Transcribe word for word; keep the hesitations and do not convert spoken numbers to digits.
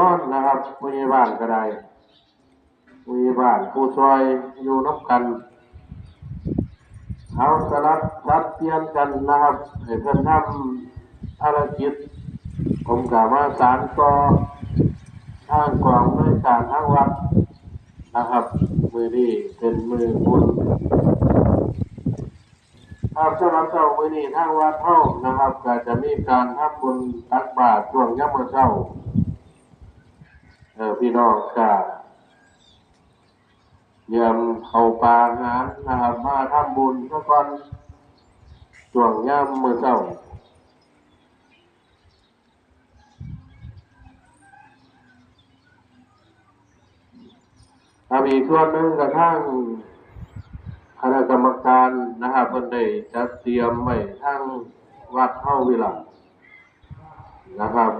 นอนนะครับ ผู้ใหญ่บ้านก็ได้ ผู้ใหญ่บ้านผู้ซอยอยู่นำกัน เอาสลับสับเปลี่ยนกันนะครับ ให้เพิ่นทำภารกิจ ผมก็มาสานต่อทางกองอำนวยการทางวัดนะครับ มื้อนี้เป็นมื้อบุญครับ สำหรับเช้ามื้อนี้ทางวัดเฮานะครับ ก็จะมีการทำบุญตักบาตรช่วงยามมื้อเช้า เออ พี่น้องก็เตรียมข้าวปลาอาหารนะครับ มาทำบุญซะก่อนช่วงยามมื้อเช้า ครับ อีกส่วนหนึ่งก็ทางคณะกรรมการนะครับ เพิ่นได้จัดเตรียมไว้ทางวัดเฮาวิหารนะครับ